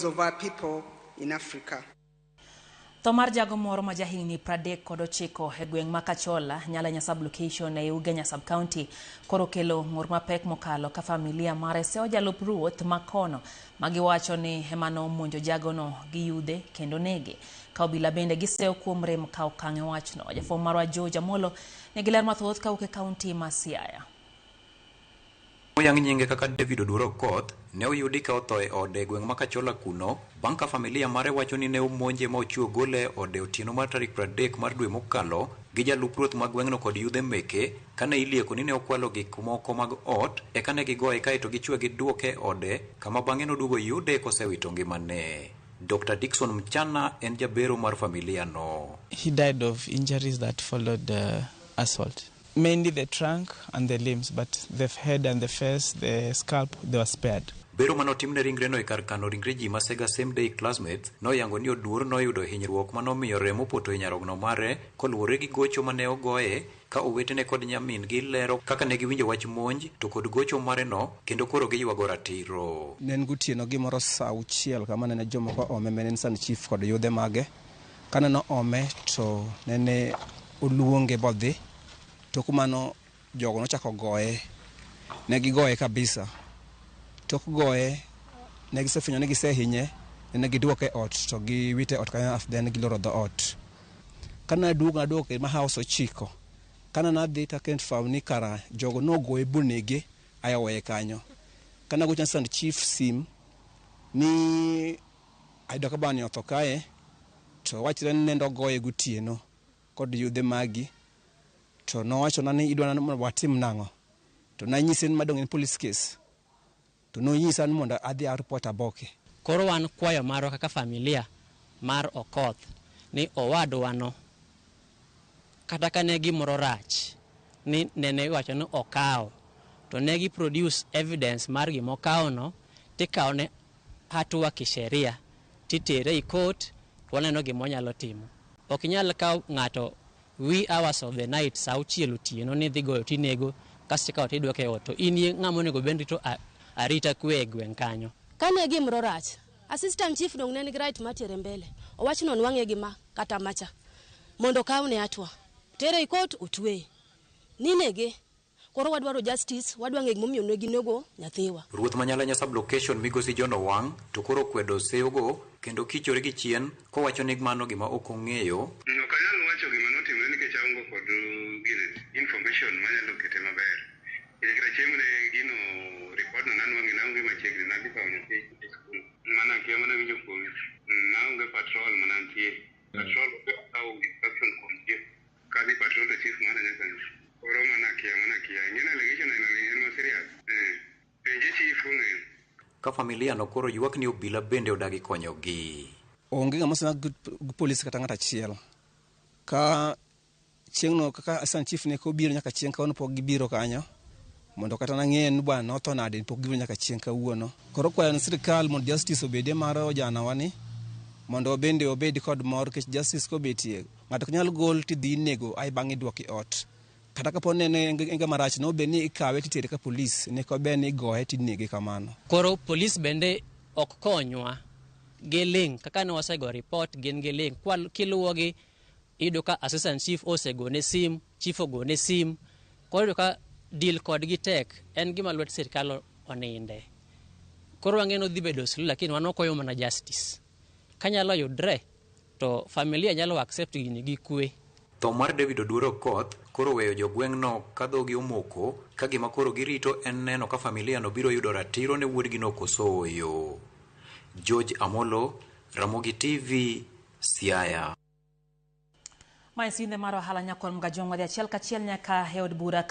Of our people in Africa. Tho mar jago moro ma jahigni 39 e gweng' ma Kachola, Nyalanya sub-location ei Ugenya sub-county koro kelo ng'ur mapek mokalo ka familia mare sewo jalup ruoth ma kono ma giwacho ni ema nomonjo jagono gi yudhe kendo nege. Ka obila bende gisewo kuom rem ka okang' e wachno. Jafwambo marwa George Amolo nigi ler mathoth kawuok e kaunti ma Siaya. Oyang nyinge kaka David Oduor Okoth ne oyudi ka otho e ode e gweng' ma Kachola kuno bang' ka familia mare wacho ni ne omonje ma ochiwo gole e ode otieno mar tarik 30 mar dwe mokalo gi jalup ruoth ma gweng'no kod yudhe meke kane ilieko ni ne okwalo gik moko mag ot eka ne gigoye kaeto gichwe giduoke e ode kama bang'e noduogo yude kosewito ngimane. Dr. Dickson Mchana en jabero mar familia no. He died of injuries that followed the assault. Mainly the trunk and the limbs, but the head and the face, the scalp, they were spared. Bero manotimne ringreno e kar kano ringre ji ma Sega Same Day Classmates noyango ni Oduor noyudo hinyruok manomiyo remo opoto e nyarogno mare koluwore gi gocho mane ogoye ka owetene kod nyamin-gi lero kaka ne giwinjo wach monj to kod gocho mareno kendo koro giywago ratiro. Ne en gotieno gimoro saa 6 kama nene jomoko ome mane en san chief kod yudhe mage. Kaneno ome to nene oluonge bodhi. Tok mano jogo nochako goye. Ne gigoye kabisa. Tok goye ne gisefwenyo ni gisehinye, nene giduoke e ot to giwite ot kanyo then giloro dho ot. Kane aduogo naduogo ma house 9. Kane nadhi to confirm ni kara jogo nogoye bonege aya weye kanyo. Kane agocho ne sand chief sim ni ayudo ka bani otho kae to wachre ni nende ogoye gotieno kod yudhe magi. To nowachona ni idwa mondo watim nang'o. To nanyise ni madong' en police case. To nonyisa ni mondo adhi a report aboke. Koro wan kwayo marwa kaka familia mar Okoth ni owadwa no kata ka ne gimoro rach ni nene iwacho ni okawo to ne gi produce evidence mar gima okawo no tikawo ne hatua kisheria titere i court to waneno gima onyalo timo. Ok inyal kawo ng'ato wee hours of the night saa 6 otieno ni idhi goyo tinego kasto ikawo tidwoke e ot to in ng'ama onego bed rito arita kwe e gweng' kanyo. Kane gimoro rach, assistant chief dong ne nigi right mar tere mbele. Owach ni onwang'e gi ma kata macha mondo okawne hatua. Tere e court otweye. Ninege. Koro wadwaro justice, wadwa ng'eyo gimomiyo ne ginego nyathiwa. Ruoth ma Nyalanya sub-location migosi John Owang' to koro okwedo seyogo kendo kichore gi chien kowacho ni mano gima ok ong'eyo. Ok anyal wacho gima notimre nikech aonge kod gine information manyalo kete maber. Nikech kata chieng' ne gino report no nanwang'e naonge machiegni nadhi kawo nyathi e skul. Mana akia mana winjo kuome. Naonge patrol mana antie. Patrol okawo instruction kuom chief. Kadhi patrol to chief mara nyaka ng'e. Koro mana akia mana akia. Ing'e allegation aina ni en ma serious. Penje chief ong'eyo. Ka familia no koro ywak ni obila bende odagi konyogi. Onge ng'ama osemak gi polis kata ng'at achiel. Ka chieng'no kaka assistant chief ne kobiro nyaka chieng' kawuono pok gibiro kanyo mondo kata nang'e ni bwana notho nade pok gibiro nyaka chieng' kawuono. Koro kwayo ne sirikal mondo justice obedie mar ojanawa ni mondo bende obed kod mor nikech justice kobetie ng'ato ok nyal gol tidhi inego ae bang'e iduoke ot. Kata kapo ni en gima rach no bed ni ikawe titere ka polis ne ok ber ni igoye tinege kamano. Koro polis bende ok konywa giling' kaka ne wasego report gin giling' kiluwogi iyudo ka assistant chief osegone sim chief ogone sim koro iyudo ka deal kodgi tek en gima lwet sirikal oninde koro wang'e ni odhi bedo slow lakini wan wakwayo mana justice kanyalo yudre to familia nyalo accept gini gi kwe. Tho mar David Oduor Okoth koro weyo jogweng'no ka dhogi omoko ka gima koro girito en neno ka familia no biro yudo ratiro ne wuodgino koso ooyo. George Amolo, Ramogi TV, Siaya. Mae sinde mar ohala nyakwar Mgajwang' wadhi achiel kachiel nyaka e od bura.